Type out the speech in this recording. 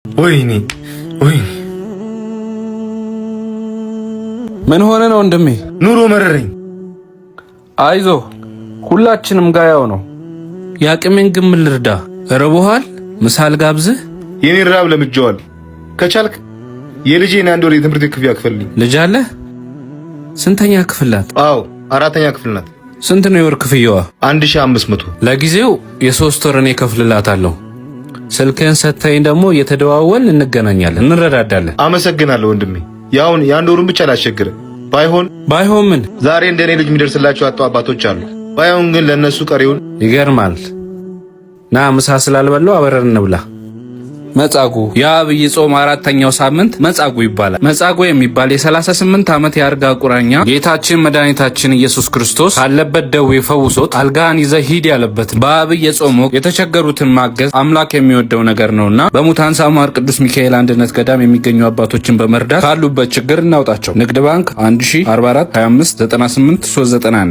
ወይኔ ወይኔ! ምን ሆነ ነው ወንድሜ? ኑሮ መረረኝ። አይዞ፣ ሁላችንም ጋ ያው ነው። የአቅሜን ግን ምን ልርዳ? ርቦሃል? ምሳ ልጋብዝህ? የኔን ራብ ለምጄዋል። ከቻልክ የልጄን የአንድ ወር የትምህርት ክፍያ ክፈልልኝ። ልጅ አለህ? ስንተኛ ክፍል ናት? አዎ፣ አራተኛ ክፍል ናት። ስንት ነው የወር ክፍያዋ? 1500። ለጊዜው የ3 ወር እኔ እከፍልላታለሁ። ስልክህን ሰጥተኸኝ ደግሞ እየተደዋወልን እንገናኛለን፣ እንረዳዳለን። አመሰግናለሁ ወንድሜ። ያውን የአንድ ወሩን ብቻ ላስቸግርህ። ባይሆን ባይሆን ምን? ዛሬ እንደኔ ልጅ የሚደርስላቸው ያጡ አባቶች አሉ። ባይሆን ግን ለእነሱ ቀሪውን ይገርማል። ና፣ ምሳ ስላልበላው አብረን እንብላ። መጻጉ፣ የአብይ ጾም አራተኛው ሳምንት መጻጉ ይባላል። መጻጉ የሚባል የ38 ዓመት የአልጋ ቁራኛ ጌታችን መድኃኒታችን ኢየሱስ ክርስቶስ ካለበት ደዌ ፈውሶት አልጋህን ይዘህ ሂድ ያለበት። በአብይ ጾም ወቅት የተቸገሩትን ማገዝ አምላክ የሚወደው ነገር ነውና በሙታን ሳማር ቅዱስ ሚካኤል አንድነት ገዳም የሚገኙ አባቶችን በመርዳት ካሉበት ችግር እናውጣቸው። ንግድ ባንክ 1044 25 98 391።